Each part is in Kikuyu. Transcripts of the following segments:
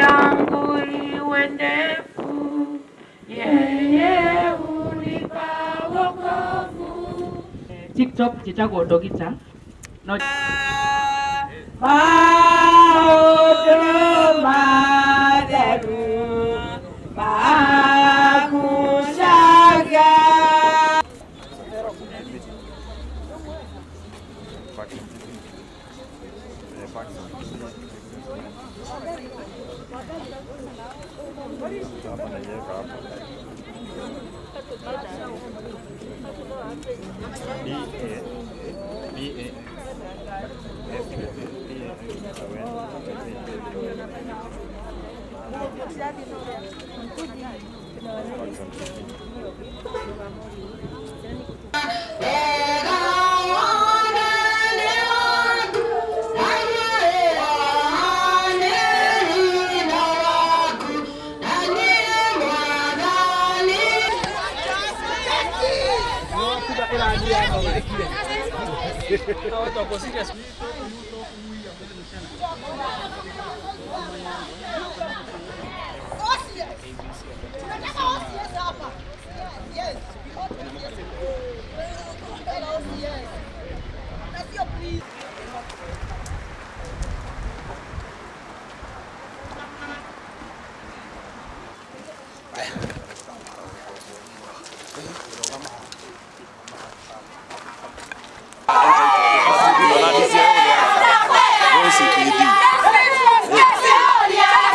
Yangu iwe ndefu, yeye hunipa wokovu. TikTok njĩtagwo Ndogita no Maũndũ matheru magucagia.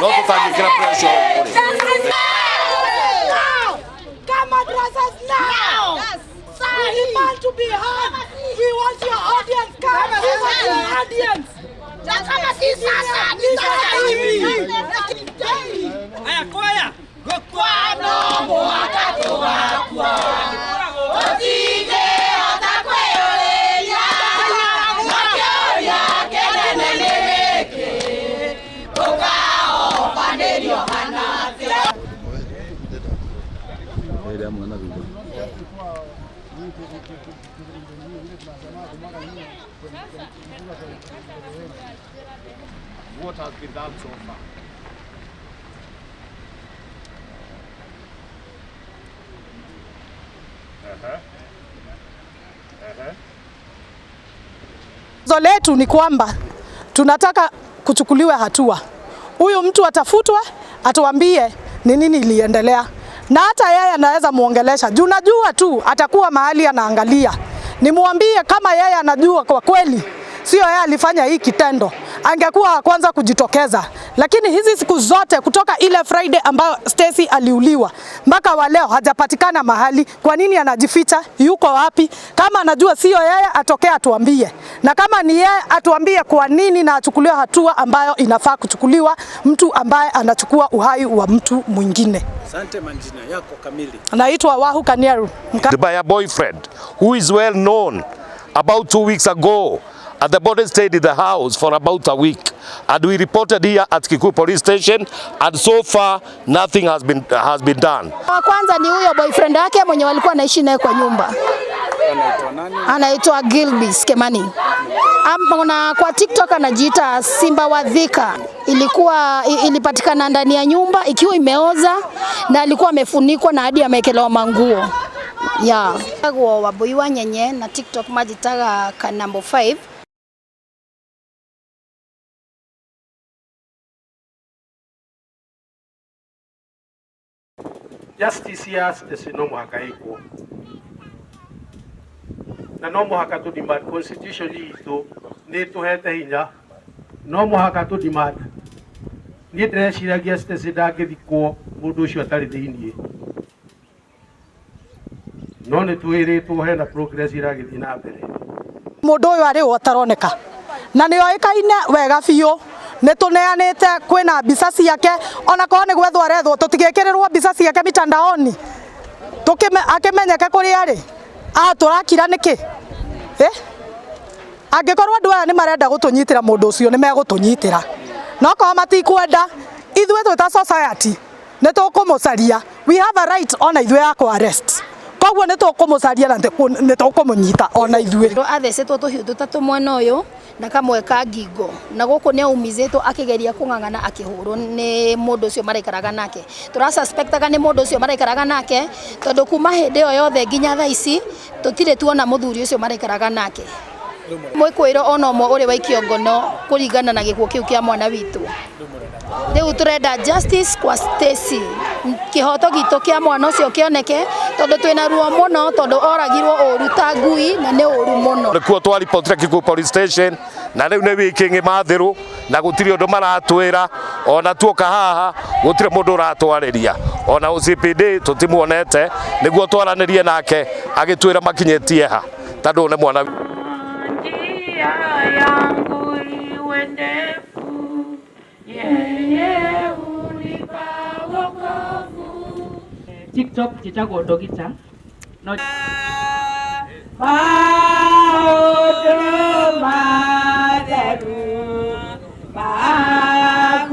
No tũtangĩkĩra pressure rĩ. Come address us now. Yes. We demand to be heard. We want your audience. Come, we want your audience. Kama si sasa, ni sasa hivi. Aya kwaya Kwano mwaka tũgakua, tũtingĩhota kwĩyũrĩria, no kĩũria kĩnene nĩ gĩkĩ, tũkahobanĩrio hana atĩa? What has been done so far? Wazo letu ni kwamba tunataka kuchukuliwe hatua, huyu mtu atafutwe, atuambie ni nini iliendelea, na hata yeye anaweza muongelesha juu najua tu atakuwa mahali anaangalia, nimwambie kama yeye anajua kwa kweli sio yeye alifanya hii kitendo, angekuwa wa kwanza kujitokeza. Lakini hizi siku zote kutoka ile Friday ambayo Stacy aliuliwa mpaka wa leo hajapatikana mahali. Kwa nini anajificha? Yuko wapi? Kama anajua sio yeye, atokee atuambie, na kama ni yeye atuambie kwa nini, na achukuliwe hatua ambayo inafaa kuchukuliwa mtu ambaye anachukua uhai wa mtu mwingine. Asante, majina yako kamili. Naitwa Wahu Kanieru. By a boyfriend who is well known about 2 weeks ago. And the body stayed in the house for about a week. And we reported here at Kikuyu Police Station, and so far nothing has been done. Wa kwanza ni huyo boyfriend wake mwenye walikuwa anaishi naye kwa nyumba. Anaitwa nani? Anaitwa Gilbis Kemani. Na kwa TikTok anajiita Simba wa Thika. Ilikuwa ilipatikana ndani ya nyumba ikiwa imeoza na alikuwa amefunikwa na hadi amewekelewa manguo. Yeah. Agwo Wambui wa Nyenye na TikTok majitaga ka number 5. Justice ya Stacy no mũhaka ĩkwo na no mũhaka tũ demand. Constitution itũ nĩ ĩtũhete hinya, no mũhaka tũ demand. Niĩ ndĩreciragia Stacy ndangĩthikwo mũndũ ũcio atarĩ thĩiniĩ, no nĩ twĩrĩtwo hena progress iragĩthiĩ na mbere. Mũndũ ũyũ arĩ ũũ ataroneka na nĩ oĩkaine wega biũ, nĩ tũneanĩte, kwĩna mbica ciake, ona korwo nĩ gwethwo arethwo, tũtigĩkĩrĩrwo mbica ciake mitandaoni akĩmenyeke kũrĩa arĩ. A tũrakira nĩkĩ? Eh? Angĩkorwo andũ aya nĩ marenda gũtũnyitĩra mũndũ ũcio, nĩ megũtũnyitĩra, no korwo matikwenda, ithuĩ twĩ ta society nĩ tũkũmũcaria. We have a right ona ithuĩ ya kũ arrest, koguo nĩ tũkũmũcaria na nĩ tũkũmũnyita ona ithuĩ. Athecetwo tũhiũ tũtatũ mwena ũyũ. Na kamwe ka ngingo na gũkũ nĩ aumizĩtwo akĩgeria kũng'ang'ana akĩhũrwo nĩ mũndũ ũcio maraikaraga nake. Tũrasuspectaga nĩ mũndũ ũcio maraikaraga nake tondũ kuma hĩndĩ ĩyo yothe nginya thaa ici tũtirĩ tuona mũthuri ũcio maraikaraga nake. Mwĩkũĩro ona ũmwe ũrĩ waikio ngono kũringana na gĩkuũ kĩu kĩa mwana witũ. Rĩu tũrenda justice kwa Stacy, kĩhoto gitũ kĩa mwana ũcio kĩoneke tondũ twĩna ruo mũno tondũ oragirwo ũru ta ngui na nĩ ũru mũno. Nĩkuo twaripotire Kikuyu Police Station na rĩu nĩ wiki ng'ima thiru na gũtirĩ ũndũ maratwĩra ona tuoka haha gũtirĩ mũndũ ũratwarĩria ona OCPD tũtimuonete nĩguo twaranĩrie nake agĩtwĩra makinyĩtie ha tondũ nĩ mwana. Njia yangu iwe ndefu, yeye hunipa wokovu. TikTok njĩtagwo Ndogita no Maũndũ matheru makucagia.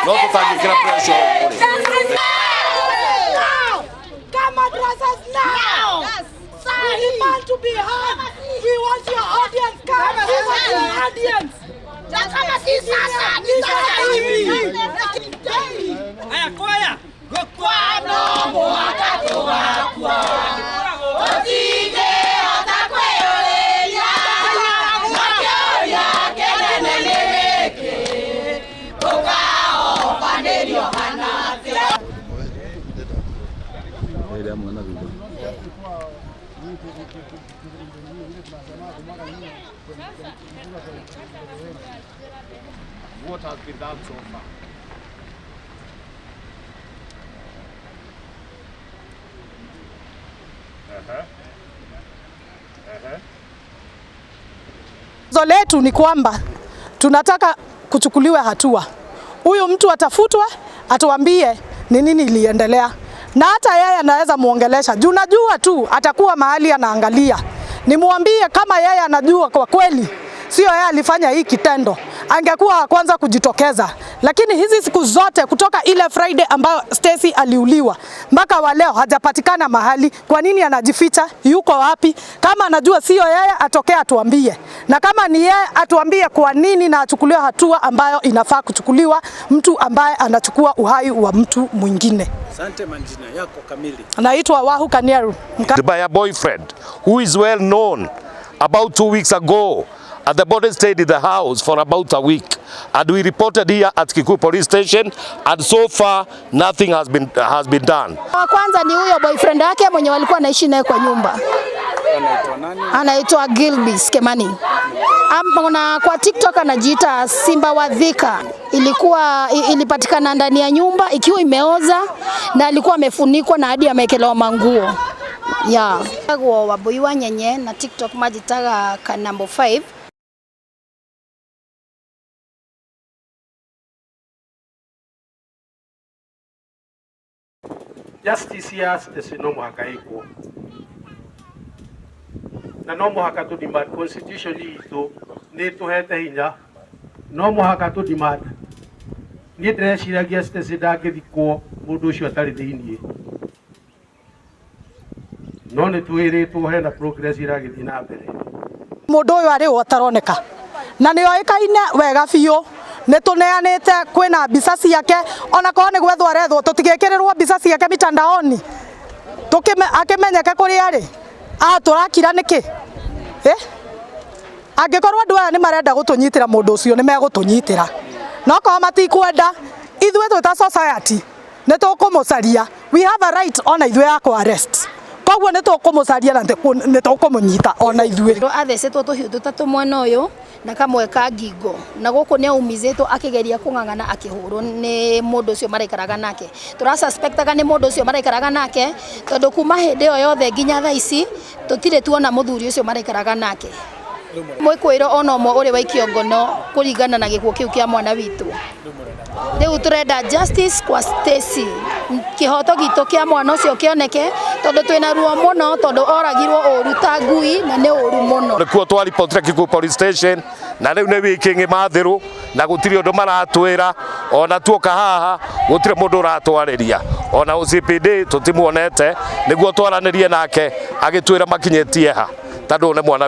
No tũtangĩkĩra pressure kũrĩ. Come address us now. Yes. We demand to be heard. We want your audience. Come, we want your audience. Kama si sasa, ni sasa hivi. Aya kwaya. What has been done so far? Wazo letu ni kwamba tunataka kuchukuliwe hatua. Huyu mtu atafutwe, atuambie ni nini iliendelea, na hata yeye anaweza muongelesha juu najua tu atakuwa mahali anaangalia. Nimwambie kama yeye anajua kwa kweli sio yeye alifanya hii kitendo, angekuwa wa kwanza kujitokeza. Lakini hizi siku zote kutoka ile Friday ambayo Stacy aliuliwa mpaka wa leo hajapatikana mahali. Kwa nini anajificha? Yuko wapi? Kama anajua sio yeye, atokee atuambie, na kama ni yeye atuambie kwa nini, na achukuliwe hatua ambayo inafaa kuchukuliwa mtu ambaye anachukua uhai wa mtu mwingine. Asante. Majina yako kamili? Naitwa Wahu Kanieru. By a boyfriend who is well known about 2 weeks ago, and the body stayed in the house for about a week, and we reported here at Kikuyu Police Station, and so far nothing has been done. Wa kwanza ni huyo boyfriend wake mwenye walikuwa anaishi naye kwa nyumba. Anaitwa nani? Anaitwa Gilbis Kemani. Na kwa TikTok anajiita Simba wa Thika. Ilipatikana ndani ya nyumba ikiwa imeoza na alikuwa amefunikwa na hadi amewekelewa manguo. Yeah. Gwo Wambui wa Nyenye na TikTok majitaga ka number 5. Justice ya Stacy no mũhaka ĩkwo na no mũhaka tũ demand. Constitution itũ nĩ ĩtũhete hinya, no mũhaka tũ demand. Niĩ ndĩreciragia Stacy ndangĩthikwo mũndũ ũcio atarĩ thĩiniĩ, no nĩ twĩrĩtwo hena progress ĩragĩthiĩ na mbere. Mũndũ ũyũ arĩ ũtaroneka na nĩ oĩkaine wega biũ, nĩ tũneanĩte, kwĩna mbica ciake, ona korwo nĩ gwethwo arethwo, tũtigĩkĩrĩrwo mbica ciake mitandaoni akĩmenyeke kũrĩa arĩ. Tũrakira nĩkĩ? Eh? Angĩkorwo andũ aya nĩ marenda gũtũnyitĩra mũndũ ũcio, nĩ megũtũnyitĩra, no korwo matikwenda, ithuĩ twĩ ta society nĩ tũkũmũcaria. We have a right ona ithuĩ ya kũ arrest, koguo nĩ tũkũmũcaria na nĩ tũkũmũnyita ona ithuĩ. Athecetwo tũhiũ tũtatũ mwena ũyũ na kamwe ka ngingo, na gũkũ nĩ aumizĩtwo akĩgeria kũng'ang'ana, akĩhũrwo nĩ mũndũ ũcio maraikaraga nake. Tũrasuspectaga nĩ mũndũ ũcio maraikaraga nake, tondũ kuma hĩndĩ ĩyo yothe nginya thaa ici tũtirĩ tuona mũthuri ũcio maraikaraga nake. Mwĩkũĩro ona ũmwe ũrĩ waikio ngono kũringana na gĩkuũ kĩu kĩa mwana witũ. Rĩu tũrenda justice kwa Stacy, kĩhoto gitũ kĩa mwana ũcio kĩoneke, tondũ twĩna ruo mũno, tondũ oragirwo ũru ta ngui na nĩ ũru mũno. Nĩkuo twaripotire Kikuyu Police Station, na rĩu nĩ wiki ng'ima thiru na gũtirĩ ũndũ maratwĩra. Ona tuoka haha gũtirĩ mũndũ ũratwarĩria, ona OCPD tũtimuonete nĩguo twaranĩrie nake agĩtwĩra makinyĩtie ha, tondũ nĩ mwana.